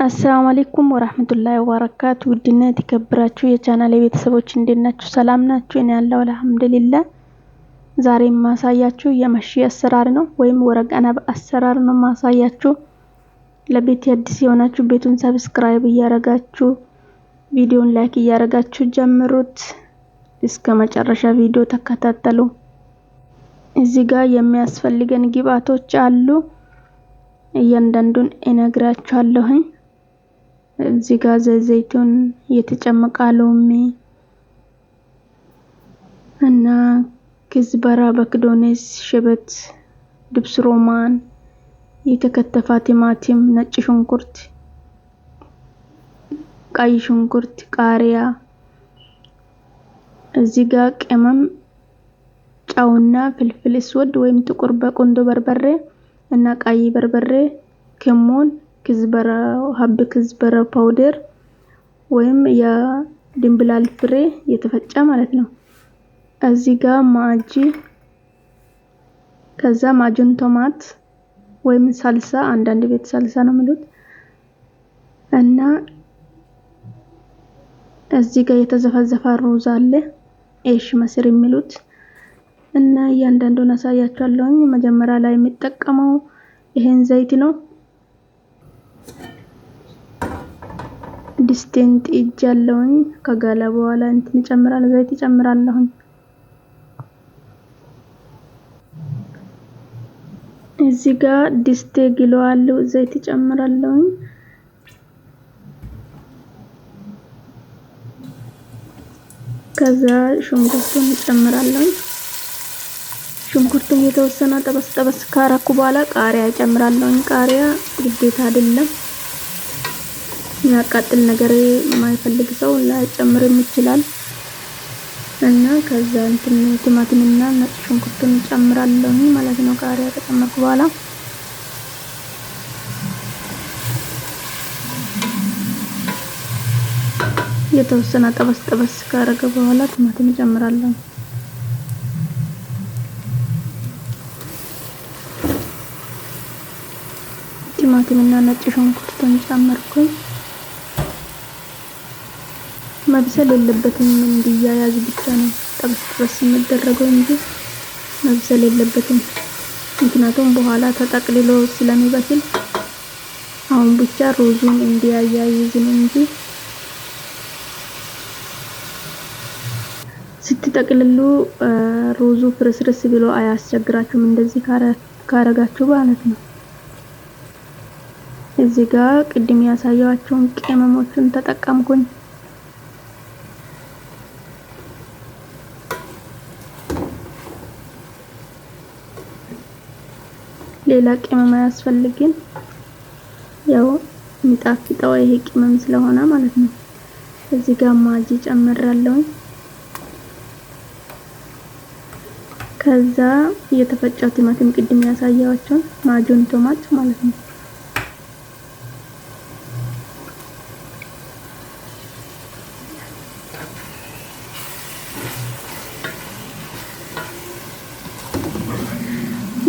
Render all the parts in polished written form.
አሰላሙ አለይኩም ወራህመቱላሂ ወበረካቱ። ውድና የተከበራችሁ የቻናሌ ቤተሰቦች እንዴት ናችሁ? ሰላም ናችሁ? እኔ ያለው አልሐምዱሊላህ። ዛሬ የማሳያችሁ የመሺ አሰራር ነው ወይም ورق عنب አሰራር ነው ማሳያችሁ። ለቤት አዲስ የሆናችሁ ቤቱን subscribe እያረጋችሁ ቪዲዮን like እያረጋችሁ ጀምሩት። እስከ መጨረሻ ቪዲዮ ተከታተሉ። እዚህ ጋር የሚያስፈልገን ግብአቶች አሉ። እያንዳንዱን እነግራችኋለሁኝ። እዚህ ጋር ዘይቱን፣ የተጨመቀ ሎሚ እና كزبرة፣ بقدونس፣ شبت፣ دبس رمان፣ የተከተፈ ቲማቲም፣ ነጭ ሽንኩርት፣ ቀይ ሽንኩርት፣ ቃሪያ፣ እዚህ ጋር ቅመም፣ ጨውና فلفل أسود ወይም ጥቁር በቁንዶ በርበሬ እና ቀይ በርበሬ፣ كمون፣ كزبرة حب كزبرة powder ወይም የድንብላል ፍሬ የተፈጨ ማለት ነው። እዚህ ጋር ማጂ፣ ከዛ معجون طماط ወይም ሳልሳ፣ አንዳንድ ቤት ሳልሳ ነው የሚሉት እና እዚህ ጋር የተዘፈዘፈ ሩዝ አለ عيش مصري የሚሉት እና እያንዳንዱን አሳያችኋለሁኝ። መጀመሪያ ላይ የሚጠቀመው ይሄን ዘይት ነው። ድስቴን ጥጃለሁኝ። ከጋለ በኋላ እንትን እጨምራለሁ፣ ዘይት እጨምራለሁኝ። እዚህ ጋር ድስቴ ግሏል፣ ዘይት እጨምራለሁኝ። ከዛ ሽንኩርቱን እጨምራለሁኝ። ሽንኩርቱን የተወሰነ ጠበስ ጠበስ ካረኩ በኋላ ቃሪያ እጨምራለሁኝ። ቃሪያ ግዴታ አይደለም፣ የሚያቃጥል ነገር የማይፈልግ ሰው ላይጨምርም ይችላል። እና ከዛ እንትን ቲማቲምና ነጭ ሽንኩርቱን እጨምራለሁኝ ማለት ነው። ቃሪያ ከጨመርኩ በኋላ የተወሰነ ጠበስ ጠበስ ካረገ በኋላ ቲማቲም እጨምራለሁ። ቲማቲም እና ነጭ ሽንኩርቱን ጨመርኩኝ። መብሰል የለበትም፣ እንዲያያዝ ብቻ ነው ጠበስ ጠበስ የሚደረገው እንጂ መብሰል የለበትም። ምክንያቱም በኋላ ተጠቅልሎ ስለሚበስል አሁን ብቻ ሩዙን እንዲያያይዝ ነው እንጂ ስትጠቅልሉ ሩዙ ፍርስርስ ብሎ አያስቸግራችሁም። እንደዚህ ካረጋችሁ ማለት ነው። እዚህ ጋር ቅድም ያሳየኋቸውን ቅመሞችን ተጠቀምኩኝ። ሌላ ቅመም አያስፈልግም። ያው የሚጣፍጠው ይሄ ቅመም ስለሆነ ማለት ነው። እዚህ ጋር ማጂ ጨምራለሁ። ከዛ የተፈጨው ቲማቲም ቅድም ያሳየኋቸውን معجون طماط ማለት ነው።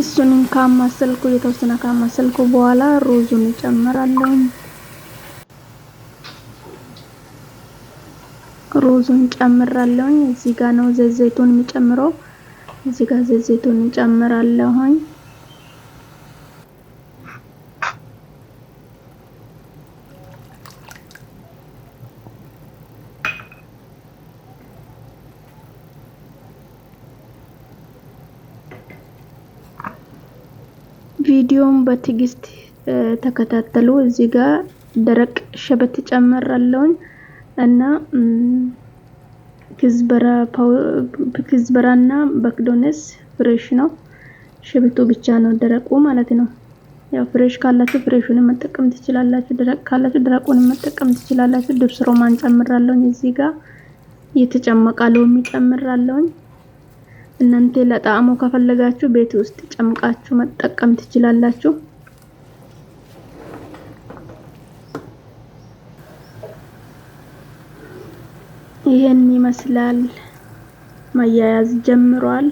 እሱንም ካማሰልኩ የተወሰነ ካማሰልኩ በኋላ ሩዙን እጨምራለሁ። ሩዙን ጨምራለሁ። እዚህ ጋር ነው ዘይቱን የሚጨምረው። እዚህ ጋር ዘይቱን እጨምራለሁኝ። ቪዲዮን በትዕግስት ተከታተሉ። እዚህ ጋር ደረቅ شبت ጨምራለሁኝ እና كزبرة ና بقدونس fresh ነው። شبت ኡ ብቻ ነው ደረቁ ማለት ነው። ያው fresh ካላችሁ fresh ኡን መጠቀም ትችላላችሁ። ደረቅ ካላችሁ ደረቁን መጠቀም ትችላላችሁ። دبس رمان ጨምራለሁኝ። እዚህ ጋር የተጨመቀ ሎሚ ጨምራለሁኝ። እናንተ ለጣዕሙ ከፈለጋችሁ ቤት ውስጥ ጨምቃችሁ መጠቀም ትችላላችሁ። ይሄን ይመስላል። መያያዝ ጀምሯል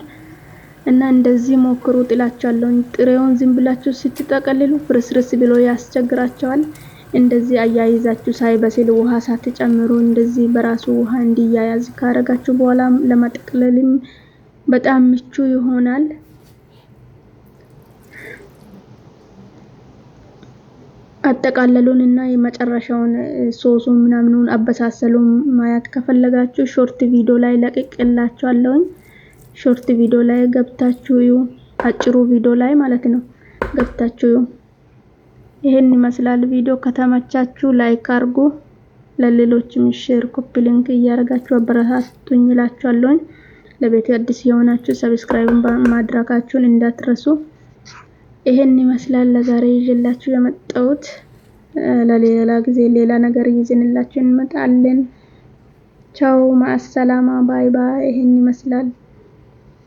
እና እንደዚህ ሞክሩ እላችኋለሁ። ጥሬውን ዝም ብላችሁ ስትጠቀልሉ ፍርስርስ ብሎ ያስቸግራቸዋል። እንደዚህ አያይዛችሁ ሳይበስል ውሃ ሳትጨምሩ እንደዚህ በራሱ ውሃ እንዲያያዝ ካረጋችሁ በኋላ ለመጠቅለልም በጣም ምቹ ይሆናል። አጠቃለሉን እና የመጨረሻውን ሶሱን ምናምኑን አበሳሰሉን ማየት ከፈለጋችሁ short ቪዲዮ ላይ ለቅቄላችኋለሁኝ። Short ቪዲዮ ላይ ገብታችሁ እዩ። አጭሩ ቪዲዮ ላይ ማለት ነው፣ ገብታችሁ እዩ። ይሄን ይመስላል ቪዲዮ። ከተመቻችሁ like አድርጉ፣ ለሌሎችም share፣ copy link እያደረጋችሁ አበረታቱኝ እላችኋለሁኝ። ለቤቱ አዲስ የሆናችሁ subscribe ማድረጋችሁን እንዳትረሱ። ይሄን ይመስላል ለዛሬ ይዤላችሁ የመጣሁት። ለሌላ ጊዜ ሌላ ነገር ይዘንላችሁ እንመጣለን። ቻው፣ ማአሰላማ፣ bye bye። ይሄን ይመስላል።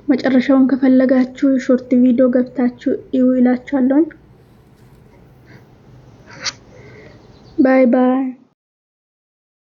መጨረሻውን ከፈለጋችሁ short ቪዲዮ ገብታችሁ እዩ እላችኋለሁ። Bye bye።